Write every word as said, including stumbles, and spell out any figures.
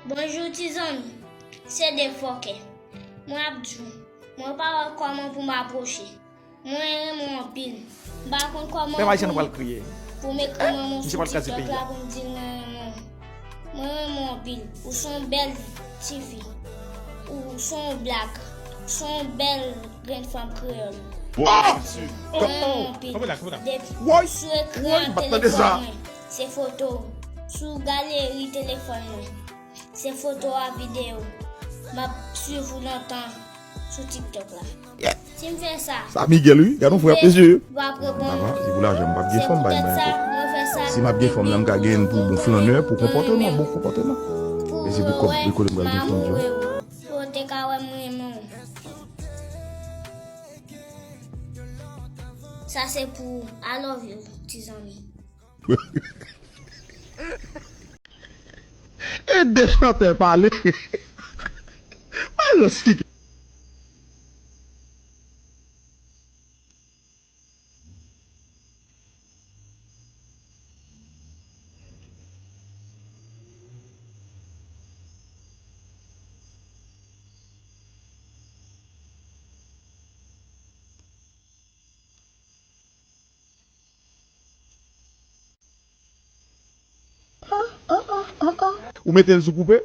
Bonjou ti zanmi, se de fòkè. Mwen ap di w, mwen pa wè kòman pou m apwoche. Mwen renmen w anpil. M pa konn kòman Pèp Ayisyen, nou pral kriye. Pou m ekri yon mo sou TikTok la pou m di l mwen renmen w. Mwen renmen w anpil. Ou se yon bèl tifi. Ou se yon blak. Ou se yon bèl grenn fanm kreyòl. Mwen renmen w anpil. Depi si w ekri nan telefòn mwen, se foto w. Si w galeri telefòn mwen, se foto a videyo. M ap swiv ou lontan sou TikTok la. Si m fè sa, sa Miguel, wi. Gade yon frè, mesye. W ap reponn mwen. Se pou lajan, m p ap gen fanm bay mwen. Si m ap gen fanm nan, m ka gen pou bon flannè, pou konpòteman, bon konpòteman. E se pou kòb rekole m pral gen fanm, yo. Pou yo te ka wè m renmen w. Sa se pou ou. I love you, ti zanmi. E de chantè pale. Mwen jis kite. Ou mete l sou koupe?